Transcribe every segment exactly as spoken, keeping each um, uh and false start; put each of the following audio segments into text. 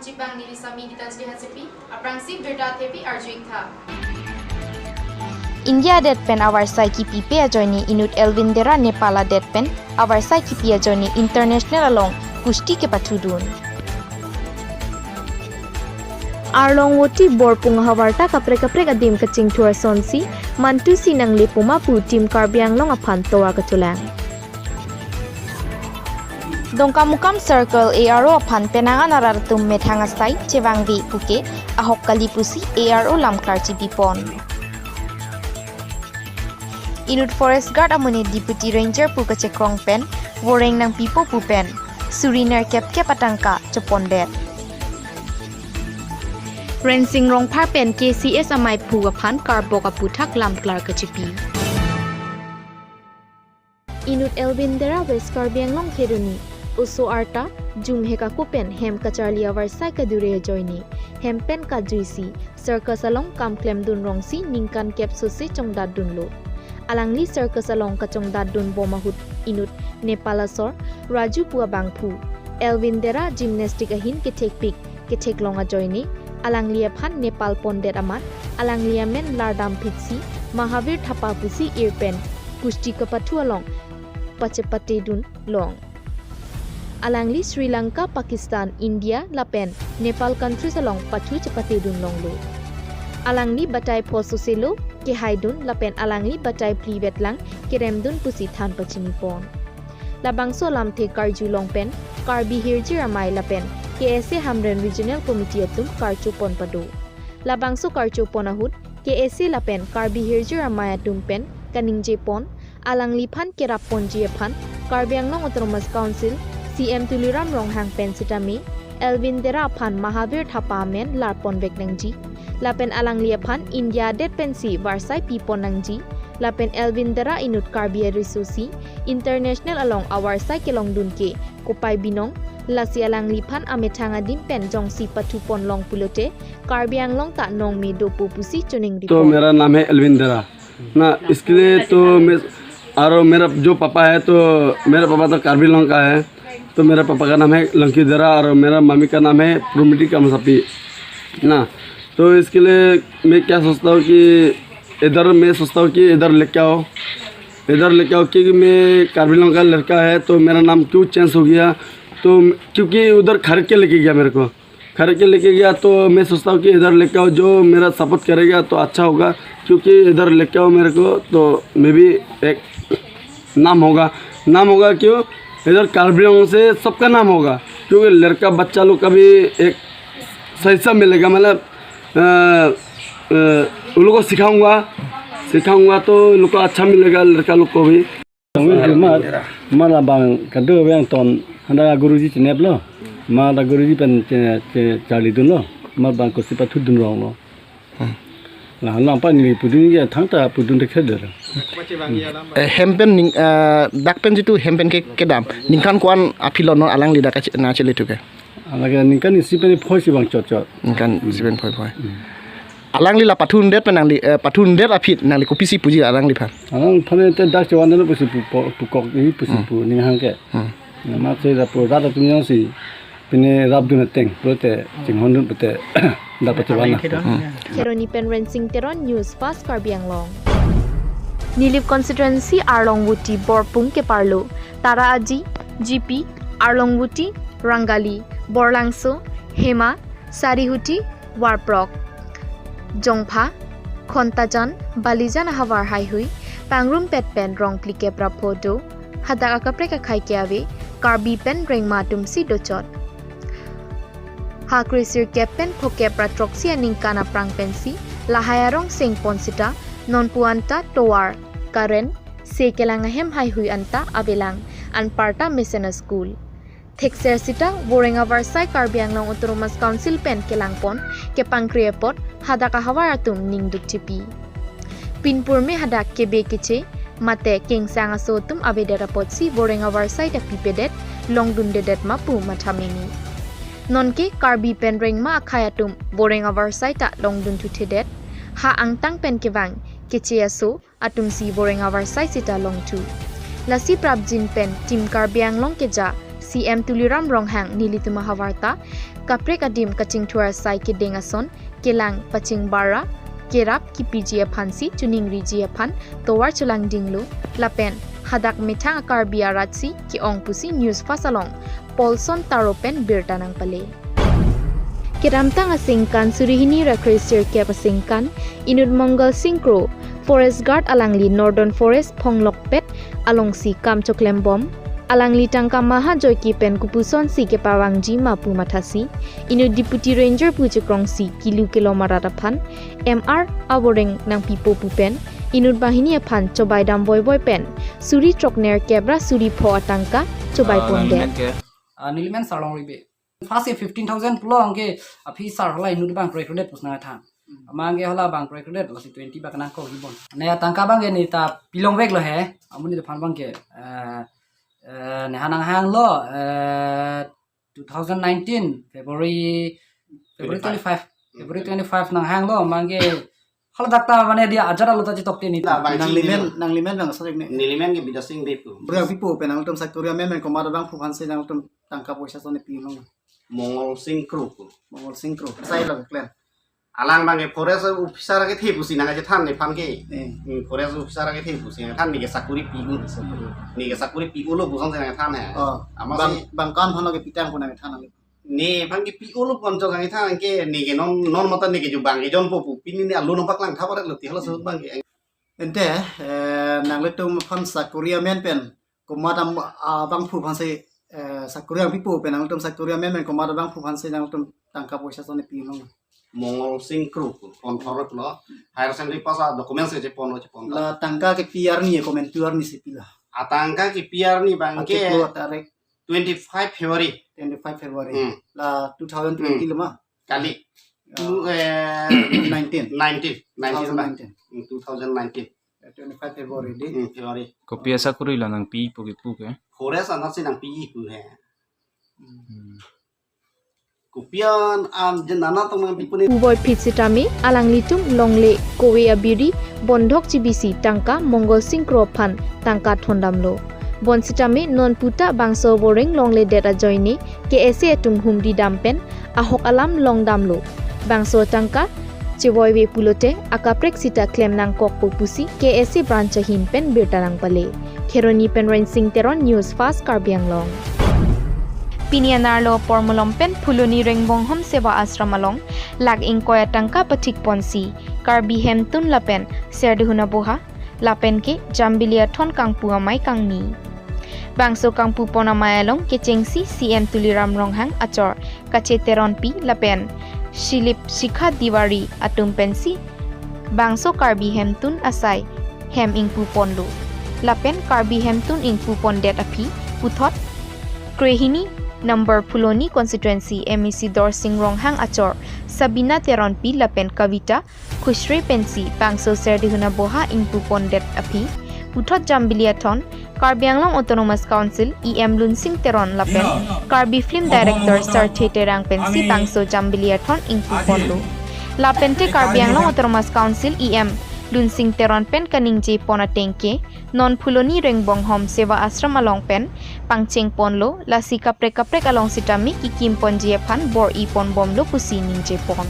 Chipang neli Sami Gitanjali Hansepi, aphrangsi birta thepi arju-ik tha. India adet pen avarsai kipipe ajoine inut Elvin Dera Nepal adet pen avarsai kipi ajoine international along kusti kepathudun. Arlong Voti Borpung ahavar ta kaprek kaprek adim kachingthur asonsi mantusi nangle puma pu Team Karbi Anglong aphan tovar kachelang. Dongkamukam Circle A R O aphan penang an arat atum methang asai chevangve puke ahok kali pusi A R O lam klarchi bipon. Inut Forest Guard amonit Deputy Ranger pu kachekrong pen voreng nangpipo pu pen suri nerkep kep atangka chopondet. Rensing Rongphar pen K C S amei phu aphan karbok aputhak lam klar kachipi. Inut Elvin Dera West Karbi Anglong Kheroni oso arta jum hek ako pen hem kacharli avarsai kadure ajoine hem pen kajuisi circus along kam klemdun rongsi ningkan kep sose chongdatdunlo. Alangli circus along kachongdatdun bom ahut inut Nepal asor Raju pu abangphu Elvin Dera gymnastic ahin kethekpik ketheklong ajoine alangli aphan Nepal pondet amat alangli amen lardam phitsi Mahavir Thapa pusi ir pen kusti kapathu along pachepatedun long. Alangli Sri Lanka, Pakistan, India lapen Nepal countries along pathu chepatedun longlo. Alangli batai pho soselo kehaidun lapen alangli batai phli vetlang keremdun pusi than pachinipon. Labangso alamthe karjulong pen Karbi Hirjir Amei lapen K S A Hamren Regional Committee atum karchopon pado. Labangso karchopon ahut K S A lapen Karbi Hirjir Amei atum pen kaningjepon, alangliphan kerapponji aphan Karbi Anglong Autonomous Council C M Tuliram Ronghang pen sitame Elvin Dera aphan Mahavir Thapa amen larponvek nangji lapen alangli aphan India adet pensi varsai pipon nangji lapen Elvin Dera inut Karbi ariso si international along avarsai kelongdun ke kopai binong, lasi alangliphan amethang adim pen jongsi pathupon long pulote Karbi Anglong ta nongme dopo pusi choningri तो pon. मेरा नाम है एल्विन दरा ना, इसके लिए तो मैं, और मेरा जो पापा है तो मेरा पापा तो कार्बी आंगलोंग का है, तो मेरा पापा का नाम है लंकी दरा और मेरा मम्मी का नाम है प्रोमिटी कामसापी ना। तो इसके लिए मैं क्या सोचता हूँ कि इधर, मैं सोचता हूँ कि इधर लेके आओ, इधर लेके आओ, क्योंकि मैं कार्बी आंगलोंग का लड़का है तो मेरा नाम क्यों चेंज हो गया, तो क्योंकि उधर खरीद के लेके गया मेरे को, खरीद के लेके गया, तो मैं सोचता हूँ कि इधर लेके आओ, जो मेरा सपोर्ट करेगा तो अच्छा होगा, क्योंकि इधर लेके आओ मेरे को, तो मैं भी एक नाम होगा, नाम होगा क्यों? इधर कार्बी आंगलोंग से सबका नाम होगा, क्योंकि लड़का बच्चा लोग का भी एक सही सब मिलेगा, मतलब, अ, अ, उन लोग को सिखाऊंगा, सिखाऊंगा तो उन लोग को अच्छा मिलेगा, लड़का लोग को भी। Tangwi ke mat, mat labang kado vang ton, handa guruji chenep lo, mat guruji pen che, che, charli dun lo, mat bang kursi pathu dun rong lo. Hmm. La, la pa neli pudun ke thangta pudun de khe de. Eh, hem pen ning, eh, dak pen jitu hem pen ke, kedam. Ningkan ko-an aphi lo non alangli dak kache-, na chele tu ke. Alake ningkan isi pen phoi si bang chot chot. Ningkan isi pen phoi phoi. Hmm. Alangli la pathundet pen nangli, eh, pathundet aphi nangli kopisi puji alangliphan. Alangphan te dak chevan dano pusi pu, pu, pukok i pusi Hmm. pu ninghang ke. Hmm. Amatsi rapo rat atum jongsi pine rapdun ateng pulote chinghondun pute dak pachevan na. Hmm. Kheroni pen Rensing Teron, News Fast Karbi Anglong. Nilip constituency Arlong Voti Borpung keparlo Tara Aji, G P, Arlong Voti, Rangali, Borlangso, Hema, Sarihuti, Warprok, Jongpha, Khontajan, Balijan ahavar haihui pangrumpet pen rong phlikep ra pho do, hadak akaprek akhei ke ave Karbi pen Rengma atumsi dochot. Ha kre sirkep pen phokep ra throksi aningkan aphrang pensi lahai arong sengpon sita nonpu anta tovar, current, se kelang ahem haihui anta avelang, anparta mesen a-school. Thekser sita voreng avarsai Karbi Anglong Autonomous Council pen kelangpon kepangkri apot hadak ahavar atum ning dukchipi. Pinpur me hadak kebe keche mate kengsang aso atum avedet apotsi voreng avarsai ta pipedet, longdundedet ma pu matha meme. Nonke Karbi pen Rengma akhei atum voreng avarsai ta longdun thuthedet, ha angtang pen kevang keche aso atumsi voreng avarsai sita longthu. Lasi prapjin pen Team Karbi Anglong keja C M Tuliram Ronghang nelitum ahavarta kaprek adim kachingthur asai kedeng ason kelang paching bara kerap kipiji aphansi chuningriji aphan tovar chelangdinglo lapen hadak methang a-Karbi aratsi ke-ong pusi News Fast along Paulson Taro pen birta nangpale. Kedamtang asengkan suri hini ra kre sirkep asengkan inut Mongal Sing Kro, Forest Guard alangli Northern Forest Phonglokpet alongsi kam choklembom. Alangli tangka maha joike pen kopusonsi kepavangji ma pu mathasi inut Deputy Ranger pu chekrongsi kilu kelom arat aphan M R aboreng nangpipo pu pen inut banghini aphan chobai dam voivoi pen suri throknerkep ra suri pho atangka chobai Ah, pondet. Nangli men ke? Ah, neli men Sarlong Ribe. First ye fifteen thousand pulo anke aphi sar hala inut abang kre kre det pusna than. Amang ke hala abang kre kre det lasi twenty bak nangkok ibon. Ne tangka abang ke ne ta pilongveklo he. Amonit aphan abang ke, eh, eh, ne ha nanghanglo, eh, two thousand nineteen February, February twenty-five. Twenty-five. February twenty-five nanghanglo, amang ke hala dak ta mane dia ajat alo ta chetokte ne. La, bang Nangli men, nangli men bang asai ne. Neli men ke Bidya Sing Bey pu. Bro, pipo pen nangtum sakuri amen men komat abangphu aphansi nangtum tangka poisa ason ne pi nang. Mongol Sing Kro pu. Mongol Sing Kro. Sai lo klen. Alang abang ke forest officer kethe pusi nangchethan nephan ke. Eh. Hmm, forest officer kethe pusi nangthan, ne ke sakuri pi-o. Sakuri. Ne ke sakuri pi-olo pusonsi nangthan he. Oh. Amatsi bang, bang kam hano ke pitang pu nangthan. Nephan ke pi-olo pon chok nangthan ke, ne ke non, non mata ne ke jo bang ke jonpo pu pini ne alu nangpaklang thaparet lo ti halaso abang ke. Ante, eh, nanglitum aphan sakuri amen pen komat am-, abangphu aphansi, eh, sakuri abangphu pen nangtum sakuri amen pen komat abangphu aphansi nangtum tangka poisa ason ne pi nang. Mongol Sing Kro pu, pon thorot lo. Higher secondary pass a-documents ke chepon lo, chepon lo. La tangka kepi arni, komentu arni si pilo? Atangka kepi arni abang ke achiklo tarik twenty-five February. Twenty-five February. Hmm. La two thousand twenty Hmm. lo ma? Kali. Ah. Two, eh, nineteen. Nineteen. Nineteen, two thousand nineteen. Hmm, two thousand nineteen. Twenty-five February di. Hmm, February. Kopi asakuri lo nangpipo kipu ke? Forest anatsi nangpipo he. Hmm. Kopi an am jen nana tong nangpipo ne. Puvoiphit sitame alanglitum longle kove abiri bondhok chibisi tangka Mongol Sing Kro aphan tangka thondamlo. Bonsitame non puta bangso aboreng longledet ajoine K S A atum humri dam pen ahok alam longdamlo. Bangso tangka chevoive pulote akaprek sita klem nangkokpo pusi K S A branch ahin pen birta nangpale. Kheroni pen Rensing Teron, News Fast Karbi Anglong. Pini anerlo pormalom pen Phuloni Rengbonghom Seva Ashram along lakh ingkoi atangka pathik ponsi Karbi Hemtun lapen Serdihun Aboha lapen ke Jambili Athon kangpu amei kangni. Bangso kangpupon amei along kechengsi C M Tuliram Ronghang achor Kache Teronpi lapen Shilip Shikha Tiwari atum pensi bangso Karbi Hemtun asai hem ingpuponlo. Lapen Karbi Hemtun ingpupondet aphi puthot krehini number Phuloni constituency M A C Dorsing Ronghang achor Sabina Teronpi lapen Kavita Khushre pensi bangso Serdihun Aboha ingpupondet aphi puthot Jambili Athon, Karbi Anglong Autonomous Council E M Lunsing Teron lapen Karbi Film Director Sarthe Terang pensi bangso Jambili Athon ingpuponlo. Lapente Karbi Anglong Autonomous Council E M Lunsing Teron pen kaningjepon ateng ke non Phuloni Rengbonghom Seva Ashram along pen pangchengponlo, lasi kaprek kaprek along sitame kikimponji aphan bor-iponbomlo pusi ningjepon.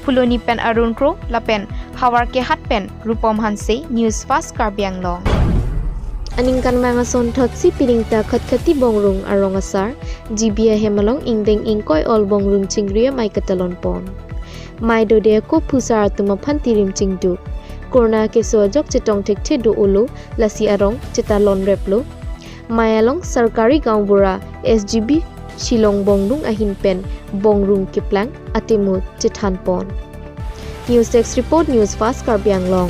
Phuloni pen Arun Kro lapen Howraghat pen Rupom Hanse, News Fast Karbi Anglong. Aningkanvang asonthotsi pining ta Khatkhati Bongrung arong asar G B ahem along ingdeng ingkoi ol bongrung chingri amei katalonpon. Mei dode ako phusar atum aphan tirim chingduk. Corona keso ajok chetong thekthe do-olo, lasi arong chetalon replo. Mei along Sarkari Gaonbura S G B Shillong Bongrung ahin pen bongrung keplang atemu chethanpon. News Desk Report, News Fast Karbi Anglong.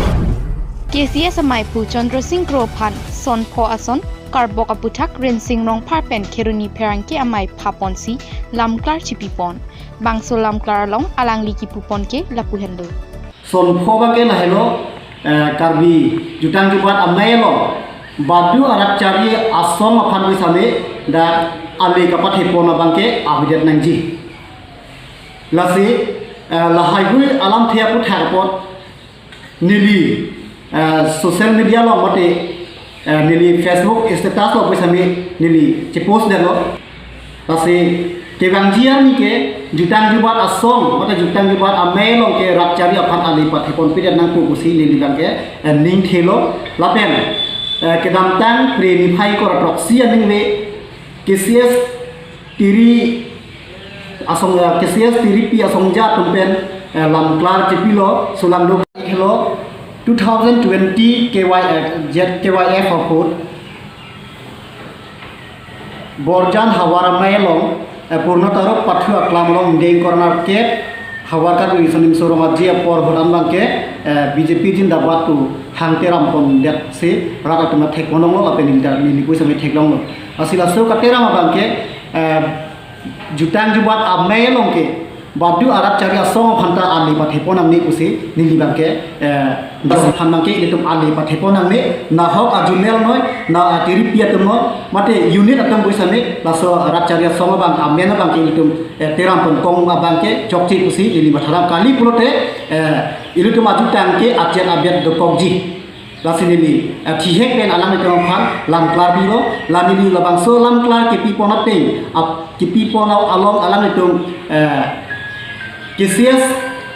K C S ameiphu Chandra Sing Kro aphan sonpho ason karbok aputhak Rensing Rongphar pen Kheroni pherangke amei phaponsi lamklar chipipon. Bangso lamklar along alangli kipupon ke lapu henlo. Sonpho abang ke lahelo, eh, Karbi jutang jubat amei along badu arat chari asong aphan pu sitame dak ale kapathepon abang ke avedet nangji. Lasi, eh, lahai hui alamthe aputhak apot neli, eh, social media along mate, eh, neli Facebook status along pu sitame neli chepost detlo. Lasi kevangji arni ke jutang jubat asong, mate jutang jubat amei along ke rat chari aphan ale pathepon pidet nangpo pusi neli abang ke, eh, ning thelo. Lapen, eh, kedamtang Phre niphai kor athroksi aningve K C S tiri asong, eh, K C S tiripi asongja atum pen, eh, lamklar chipilo, sulangduk helo two thousand twenty K Y F, Z K Y F ahut Borjan havar amei along, eh, Purno Taruk pathu aklam along ingdeng kor nerkep havar Karbi Riso Nimso Rong Aje apor ahut an abang ke, eh, B J P zindabad pu hang teram pondet si rat atum athek ponlonglo lapen neli ta neli pusi amei theklonglo. Lasi laso kateram abang ke, eh, jutang jubat amei along ke badu arat chari asong aphan ta ale pathepon nangne pusi neli abang ke, eh, das aphan abang ke ilitum ale pathepon nangne, nahok ajunel noi, na atiripi atum noi, mate unit atum pusi amei, laso arat chari asong abang amen abang ke ilitum, eh, teram ponkong abang ke chokche pusi ili matharam, kali pulote, eh, ilitum ajutang ke achek abet dokokji. Lasi neli, eh, thihek pen alanglitum aphan lamklar pilo, la neli labangso lamklar kepipon ateng, ap-, kepipon along alanglitum, eh, K C S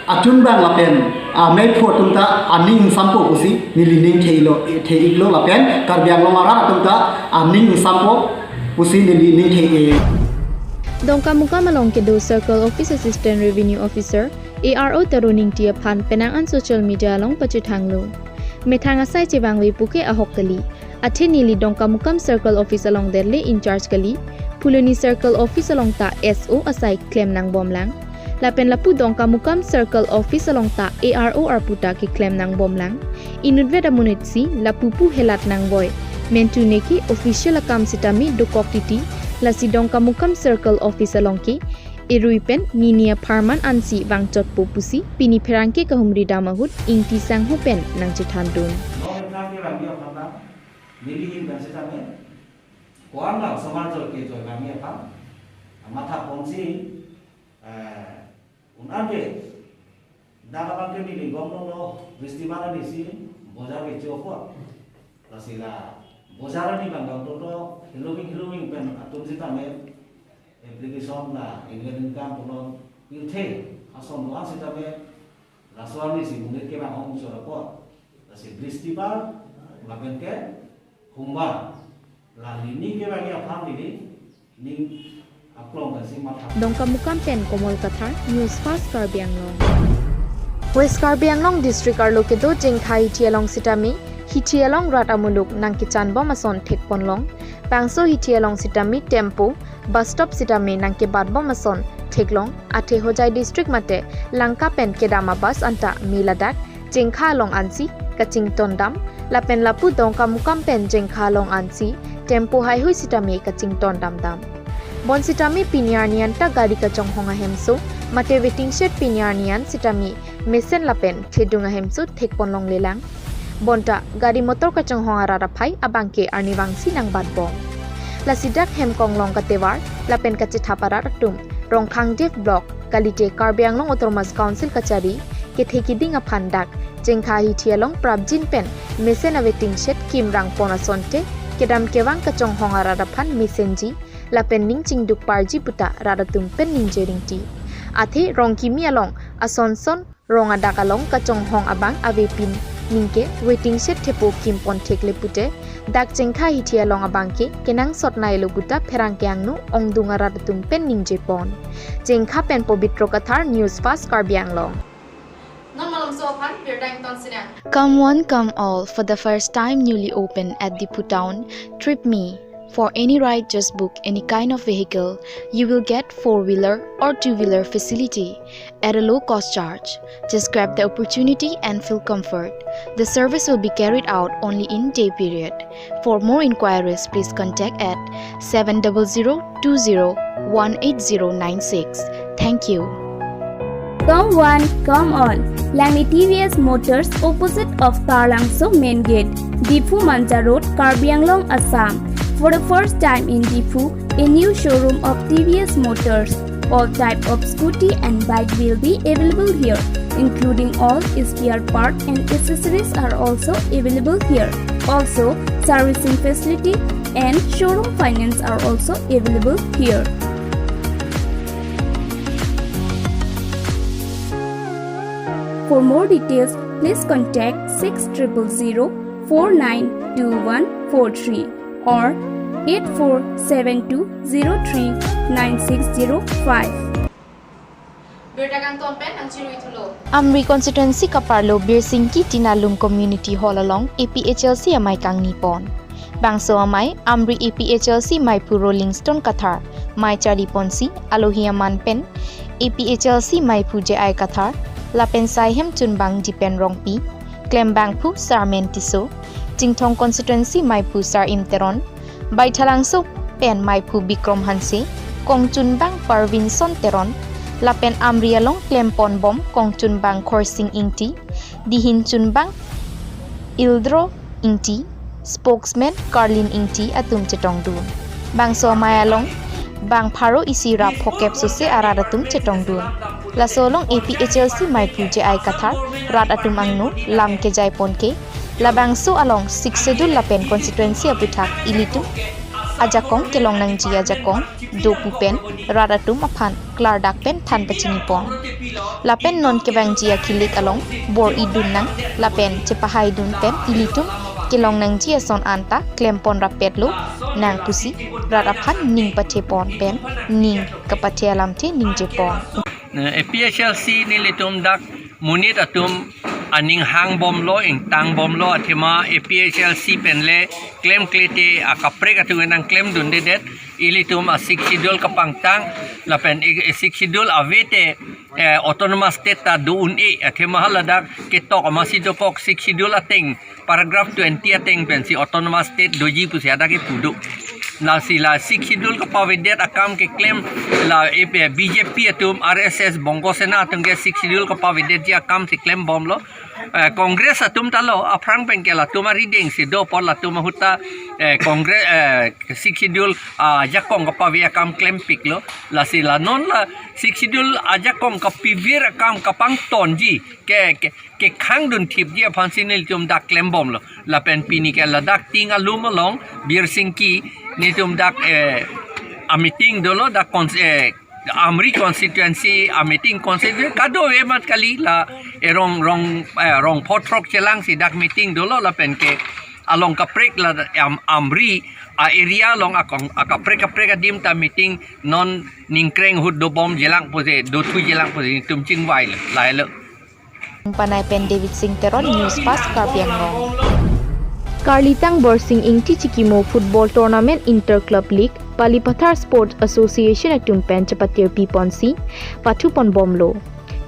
achunbang lapen ameiphu atum ta aning ingsampo pusi neli ning theilo, the-iklo lapen Karbi Anglong arat atum ta aning ingsampo pusi neli ning the-ik. Dongkamukam along kedo Circle Office Assistant Revenue Officer, A R O Tarun Ingti aphan penang an social media along pachethanglo. Methang asai chevangve puke ahok kali. Athe neli Dongkamukam Circle Office along derle in charge kali. Phuloni Circle Office along ta S O asai klem nangbomlang. Lapen lapu Dongkamukam Circle Office along ta A R O arpu ta keklem nangbomlang. Inutvet amonit si lapu pu helat nangboi. Mentu neke official akam sitame dokok titi. Lasi Dongkamukam Circle Office along ke erui pen nini apharman ansi vangchotpo pusi pini pherangke kahumri dam ahut Ingti sangho pen nangchethandun. Long time ke lagi aphan na, neli hin kan sitame, ko-an la osomar jor ke jor kami aphan matha ponsi, eh, un-an ke dak abang ke neli gom longlo, Bristibar arni si bojar kecho apot. Lasi la bojar arni abang gam toto, hiloming hiloming pen atum sitame application la annual income punon pirthe ason lo-an sitame, laso arni si monit kevang ong chor apot. Lasi Bristibar lapen ke Humbar, la neli kevangji aphan neli ning aklong pensi matha. Dongkamukam pen Komol Kathar, News Fast Karbi Anglong. West Karbi Anglong District arlo kedo Jengkha hithi along sitame, hithi along rat amuluk nangkechanbom ason thekponlong. Bangso hithi along sitame tempo, bus stop sitame nangkebatbom ason theklong. Athe Hojai District mate Lanka pen kedam abus anta me ladak Jengkha along ansi kachingtondam, lapen lapu Dongkamukam pen Jengkha along ansi tempo haihui sitame kachingtondamdam. Bonsitame pini arni anta gari kachonghong ahemso mate waiting shed pini arni an sitame mesen lapen thedung ahemso thekponlonglelang. Bonta gari motor kachonghong arat aphai abang ke arnivangsi nangbatbom. Lasi dak Hemkonglong katovar lapen kachethap arat atum Rongkhang Dev Block, kalite Karbi Anglong Autonomous Council kachari kethe kiding aphan dak Jengkha hithi along prapjin pen mesen awaiting shed kimrang pon asonte kedam kevang kachonghong arat aphan mesenji lapen ning chingduk parji puta rat atum pen ningje ringti. Athe rong kimi along asonson rong adak along kachonghong abang avepin ningke waiting shed thepo kimpon thekle pute, dak Jengkha hithi along abang ke kenangsot nailo puta pherangke angno ongdung arat atum pen ningjepon. Jengkha pen Pobitro Kathar, News Fast Karbi Anglong. Non malomso aphan birta ingtonsinang. Come one, come all, for the first time newly opened at Diphu town, Trip Me. For any ride, just book any kind of vehicle. You will get four-wheeler or two-wheeler facility at a low cost charge. Just grab the opportunity and feel comfort. The service will be carried out only in day period. For more inquiries, please contact at seven double zero two zero one eight zero nine six. Thank you. Come one, come all. Langli T V S Motors opposite of Taralangso Main Gate, Diphu Manja Road, Karbi Anglong, Assam. For the first time in Diphu, a new showroom of T V S Motors. All type of scooty and bike will be available here, including all spare part and accessories are also available here. Also, servicing facility and showroom finance are also available here. For more details, please contact six triple zero four nine two one four three or eight four seven two zero three nine six zero five. Birta kangton pen nangchirui thulo. Amri constituency kaparlo Birsingki Tinalum Community Hall along A P H L C amei kangni pon. Bangso amei Amri A P H L C meiphu Rolling Stone Kathar mei charli ponsi alohi aman pen A P H L C meiphu J I Kathar lapen saihem chunbang Jipen Rongpi, klembangphu Sarmen Tisso, Chinthong constituency meiphu Sar-im Teron, Baithalangso pen meiphu Bikrom Hanse, kongchunbang Parvinson Teron, lapen Amri along klempon bom kongchunbang Khorsing Ingti, dihin chunbang Ildro Ingti, spokesman Karlin Ingti atum chetongdun. Bangso amei along bang pharo isi ra phokep sose arat atum chetongdun. Laso along A P H L C meiphu J I Kathar rat atum angno lam kejai pon ke, labangso along Sixth Schedule lapen constituency aputhak ilitum ajakong kelong nangji ajakong do pu pen rat atum aphan klardak pen than pachini pon. Lapen non kevangji akilik along bor-idun nang lapen chepahaidun pen ilitum kelong nangji ason anta klempon rapetlo nang pusi rat aphan ning pathe pon pen ning kapathe alamthe ningje pon. Eh, A P H L C nelitum dak monit atum aning hang bomlo, ingtang bomlo, athema A P H L C pen le klemkle te akaprek atum nangklemdundedet, ilitum a Sixth Schedule kapangtang, lapen e, e Sixth Schedule ave te, eh, autonomous state ta do un-e, athema haladak ketok amatsi dokok Sixth Schedule ateng, paragraph twenty ateng pensi autonomous state doji pusi hadak kepu do. Lasi la Sixth Schedule kapavedet akam keklem la, eh, B J P atum, R S S, Bongo Sena atum ke Sixth Schedule kapavedetji akam si klem bomlo. Eh, Congress atum ta lo, aphrang pen ke latum arideng si do apot latum ahut ta, eh, Congress, eh, Sixth Schedule, ah, ajakong kapave akam klempiklo. Lasi la non la Sixth Schedule ajakong kapivir akam kapangtonji ke, ke, kekhangdun thipji aphansi nelitum dak klem bomlo. Lapen pini ke ladak Tinalum along Birsingki nelitum dak, eh, a meeting dolo dak cons-, eh, Amri constituency a meeting, constituency kadokave mat kali, la erong rong, eh, rong pho throk chelang si dak meeting dolo lapen ke along kaprek la Am-, Amri a area along akong, akaprek kaprek adim ta meeting non ningkreng ahut dobom jelang pusi, dothu jelang pusi nelitum chingvailo, lahelo. Panai pen David Singh Teron, News Fast Karbi Anglong. Karlitang Borsing Ingti Chikimo Football Tournament Inter Club League Palipathar Sports Association atum pen chepatirpi ponsi pathu pon bomlo.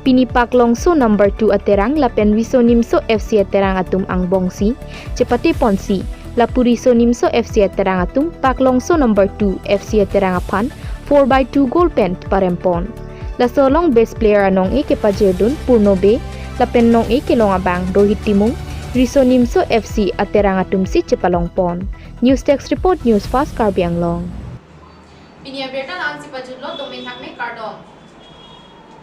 Pini Paklongso number two aterang lapen Riso Nimso F C aterang atum angbongsi chepate ponsi, lapu Riso Nimso F C aterang atum Paklongso number two F C aterang aphan four by two goal pen parem pon. Laso along best player anong-e kepajirdun Purno Bey, lapen nong-e kelong abang Rohit Timung, Riso Nimso F C aterang atum si chepalong pon. News Desk Report, News Fast Karbi Anglong. Pini abirta la-ansi pajutlo, tumi hakme kardom.